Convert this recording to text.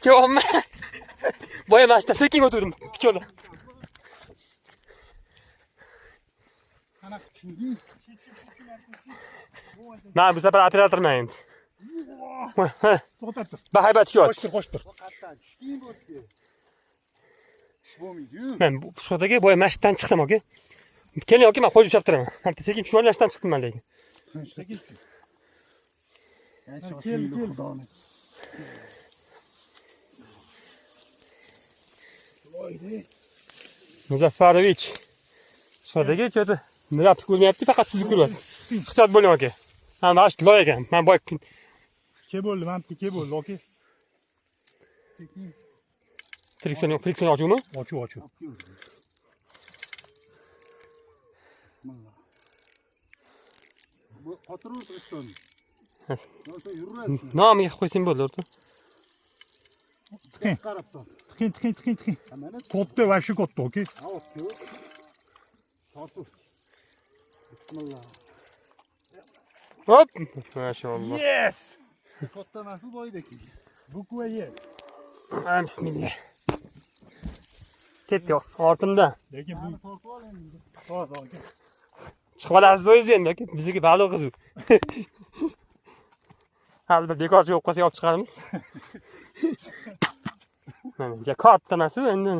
Kelyapman. Boya mana shu sekin o'tirdim. Tikildi. Qanaqa tushunding? Men bu safar operatorman endi. To'xtab tur. Bahaybat tikyapti. Qo'shtir, qo'shtir. Qayerdan tushding bu yerga? Bo'lmaydi-yu. Men bu shodagi boya mana shu yerdan chiqdim aka. Keling aka, men qo'l ushlab turaman. Bitta sekin tushib olib mana shu yerdan chiqdim men lekin. Sekin tush. Kel, Kel, kel. kel. Xudoni. Voyde. Muzaffarovich. Shodagi cho'ti nima ko'rinyapti, faqat suzib ko'ryapti. Ehtiyot bo'ling aka. Ha, mana shu loy ekan. Men boya Ke bo'ldi, mana bu ke bo'ldi, aka. Sekin. friksion friksion ochuvmi? Ochuv, ochuv. Bismillah. Bu qotirib o'tirishdan. Ha. Yo'qsa yuraversin. Nomiga qilib qo'ysang bo'ldi, o'rta. Tiqing, Qarab tur. tiqing, tiqing, tiqing, tiqing. Ha, mana Katta, вообще katta, aka. ha, otdi. Tortib. Bismillah. Hop! Mashalloh. Yes! Katta emas u boydagi. Буква Е. Ha, bismillah. Ketdi ortimda. Lekin bu Mana tortib ol endi. toza, aka. Chiqib olasiz o'zingiz endi aka. Bizniki baliq qiziq. Hali bir bekorchi bo'lib qolsa olib chiqarmiz. Mana, ja katta emas u endi.